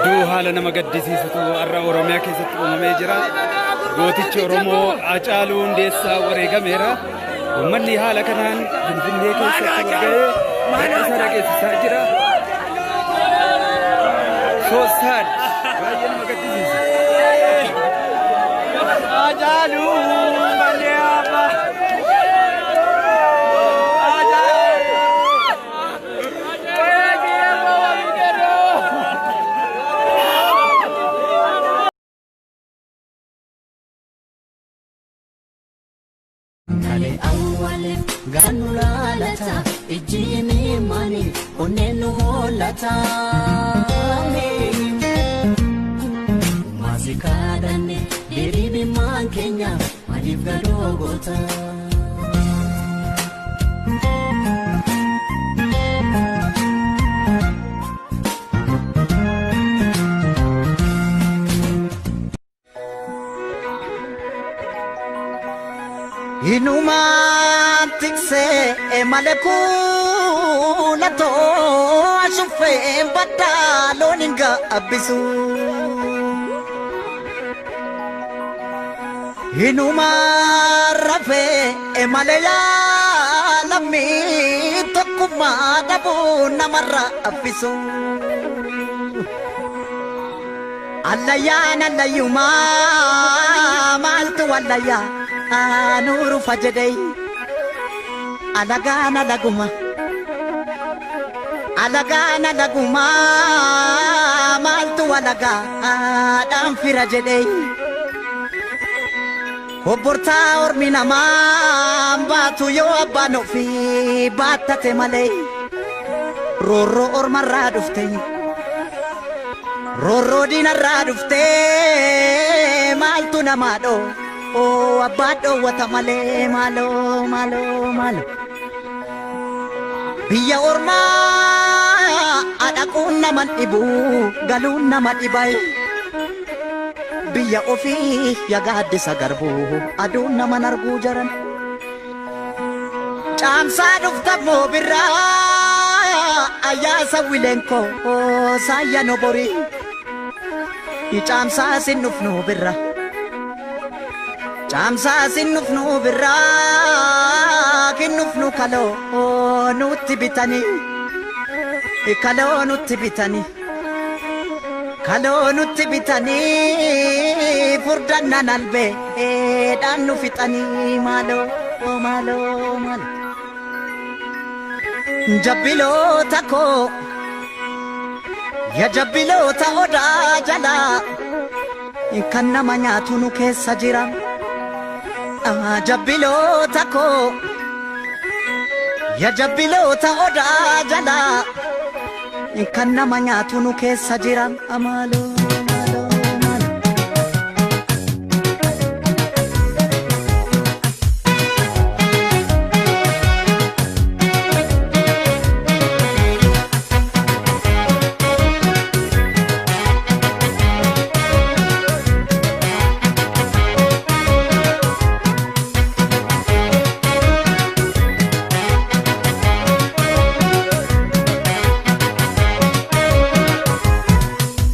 Hedduu haala nama gaddisiisutu har'a Oromiyaa keessatti uumamee jira. Gootichi Oromoo Hacaaluu Hundeessaa wareegameera. Uummanni haala kanaan Finfinnee keessatti walga'ee gadda isaa dhageessisaa jira. So sad. Baay'ee nama gaddisiisa. Hacaaluu malee abba. Hacaaluu. Kale awwaleef gaannu laalata ijji miimani onneen nu hollata. Maasikaadhanne deebii keenya maaliif gadoo goota? Inumaan tiksee malee kuulatoo ashuffee baddaa loon hin gaabbisu. Inumaan rafee malee yaalamii tokkummaa dhabuu namarra affisu. Allayyaan allayyumaa maaltu allayyaa nuuru jedhee alagaan alaguma alagaan alaguma maaltu alagaadhaan fira jedhee kobbortaa ormi namaa baatu yoo abbaan ofii baattate malee roorroo ormarraa dhufte roorroo diinarraa dhufte maaltu namaa dhoo oo abbaa dhoowwata malee maaloo maaloo maaloo. Biyya ormaa dhaquun nama dhibu galuun nama dhibay. Biyya ofii yagaaddisa garbuu aduun nama arguu jaran. Caamsaa dhuftammoo birraa ayyaasa wileenkoo saayya noborii. Caamsaa sin dhufnu birra. Caamsaa sin dhufnu birraa kinnufnu kaloo nutti bitanii kaloo nutti bitanii kaloo nutti bitanii furdannan albee dhaan nu fixanii maaloo maaloo maaloo. Jabbiloota koo ya jabbiloota odaa jalaa kan nama nyaatu nu keessa jira. Jabbiloota koo ya jabbiloota odaa jalaa kan nama nyaatu nu keessa jira. Maaloo maaloo maaloo.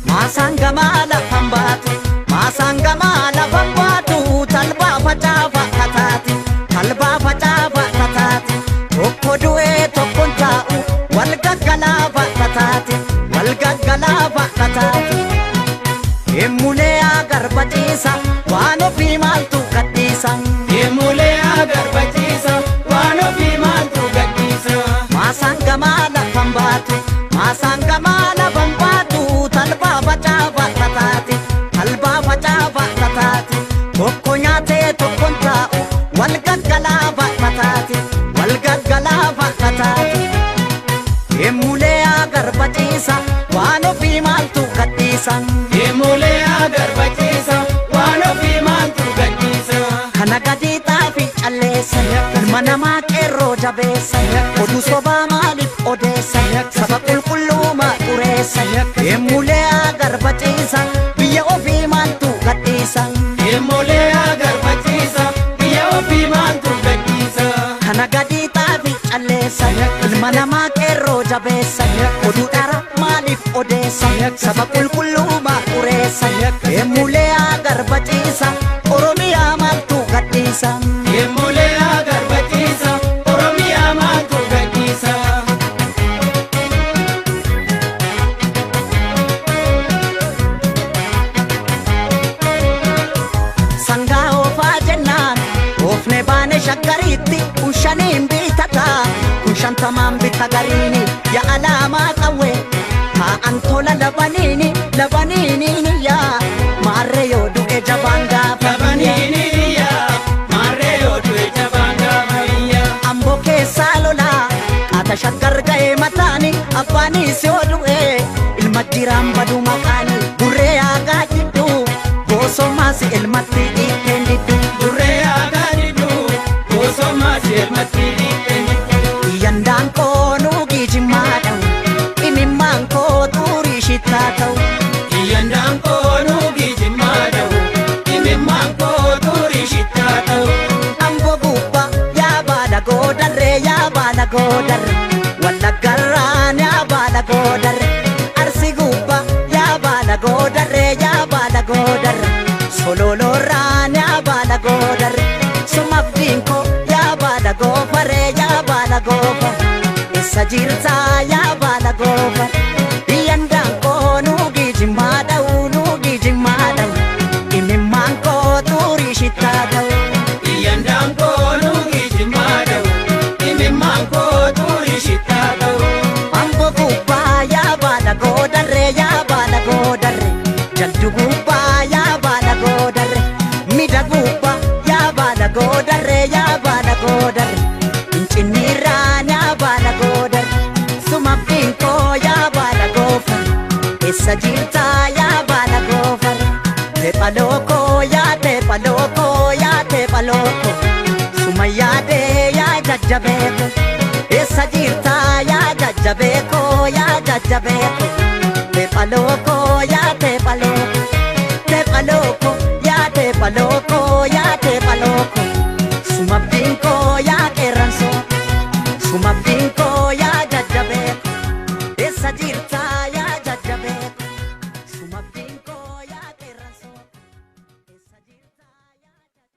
Maasaan gamaa lafan baatu, maasaan gamaa lafan baatu, talbaa facaafa kataati, talbaa facaafa kataati. Tokko du'ee tokkoon taa'u, wal gaggalaafa kataati, wal gaggalaafa kataati. Emulee agarba ciisa, waan ofii maaltu gadhiisa. Emulee agarba ciisa, waan ofii maaltu gadhiisa. Maasaan gamaa lafan baatu, maasaan gamaa lafan baatu, talbaa facaafa kataati, talbaa facaafa kataati. Tokko nyaatee tokkoon taa'u, wal gaggalaafa kataati, wal gaggalaafa kataati. Emulee agarba ciisa, waan ofii maaltu gadhiisa. Emulee agarba ciisa, waan ofii maaltu gadhiisa. Kana gadi xaafi calleessa, ilma namaa qeerroo jabeessa, oduu sobaa maaliif odeessa, saba qulqulluumaa xureessa. Emulee agarba ciisa, biyya ofii maaltu gadhiisa. Emulee agarba ciisa, biyya ofii maaltu gadhiisa. Kana gadi xaafi calleessa, ilma namaa qeerroo jabeessa, oduu dhara maaliif odeessa, saba qulqulluu maa xureessa? Eemulee agarbachiisa, Oromiyaa maaltu gadhiisa? Yemmulee agarbachiisa, Oromiyaa maaltu gadhiisa? Sangaa oofaa jennaan oofne baane shaggariitti, kun shaniin bitataa, kun shantamaan bita gariini. Ya alaamaa qawwee taa'an tola labaniini labaniini, yaa maarree yoo du'e jabaan gaafa biyya. Labaniini yaa maarree yoo du'e jabaan gaafa iyya. Amboo keessaa lolaa qaata shaggar ga'ee mataani, abbaanis yoo du'e ilma jiraan badu maqaani. Gurree aagaa jidduu boosomaas ilmatti dhiitteen diddu. Durree aagaa diduu bosommaa seelmatti dhiiteen diddu. Yandaan koo nuugii jimmaa dha'u, imimmaan koo xurii shittaa ta'u. Iyyandaan koo nuugii jimmaa dha'u, imimmaan koo xurii shittaa ta'u. Amboo gubbaa yaa baala goodarree, yaa baala goodarre, wallaggarraan yaa baala goodarre, arsi gubbaa yaa baala goodarree, yaa baala goodarre, sololoorraan yaa baala goodarre, sumabdiin koo yaa baala goofaree, yaa baala goofare, eessa jirtaa yaa baala goofare? Yandaan koo nuugii jimmaa dha'u, nuugii jimmaa dha'u, imimmaan koo xurii shittaa ta'u. Iyyandaan koo nuugii jimmaa dha'u, imimmaan koo xurii shittaa ta'u. Amboo gubbaa yaa baala goodarree, yaa baala goodarre, jaldu gubbaa yaa baala goodarre, mida gubbaa yaa baala goodarree, yaa baala goodarre, fincinniirraan yaa baala goodarre, sumabdiin koo yaa baala goofare, eessa jirtaa yaa baala goofare? Teepha lookoo yaa teepha lookoo yaa teepha lookoo, suma yaadee yaa jajjabeeko, eessa jirtaa yaa jajjabeeko yaa